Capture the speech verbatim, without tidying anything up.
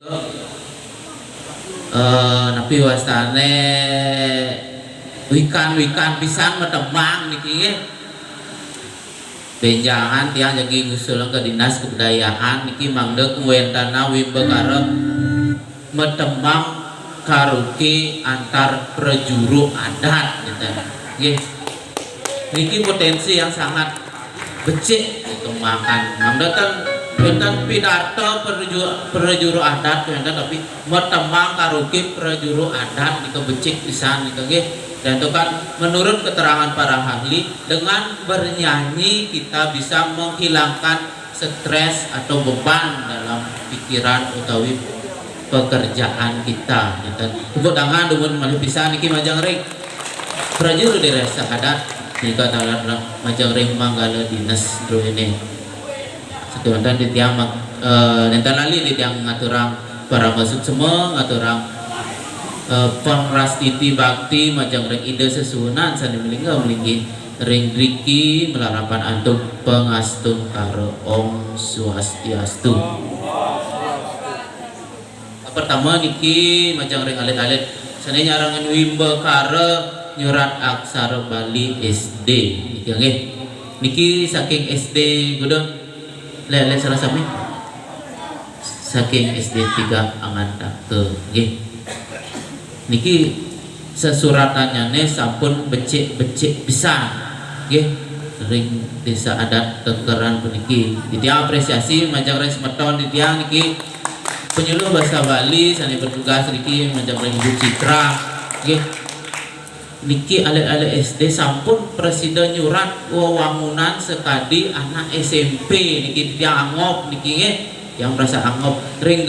Eh, napi wastane wikan-wikan pisan matembang niki nggih. Benjangan tiang jagi ngusul ke Dinas Kebudayaan niki mangda kuwentana wimbakara matembang karaoke antar prajuru adat gitu. Nggih. Niki potensi yang sangat becik dikembangkan. Mangda ten wenten pidarta prajuru, prajuru adat wenten, tapi matembang karaoke prajuru adat nika becik pisan nika nggih. Dan itu kan menurut keterangan para ahli, dengan bernyanyi kita bisa menghilangkan stres atau beban dalam pikiran utawi pekerjaan kita. Gitu. Tepuk tangan dumun malih pisan niki majeng ring prajuru desa adat nika taler majeng ring manggala dinas druene. Setuantan titiang mak-, eh, nenten lali titiang ngaturang parama suksma, ngaturang, eh, pangrastiti bakti majeng ring Ida Sesuhunan sane malingga malinggih ring driki malarapan antuk pangastungkara. Om Swastiastu. Pertama niki majeng ring alit-alit sane nyarengin wimbakara nyurat aksara Bali S D niki nggih. Niki saking S D Gudo. Lele salah sami. Saking S D tiga Angantaka nggih. Niki sesuratannyane sampun becik-becik pisan nggih ring Desa Adat Kekeran puniki. Titiang apresiasi majeng ring semeton titiang niki penyuluh bahasa Bali sane bertugas niki majeng ring Ibu Citra nggih. Niki alit-alit S D sampun prasida nyurat wewangunan sakadi anak S M P niki titiang angob niki nggih. Tiang merasa angob ring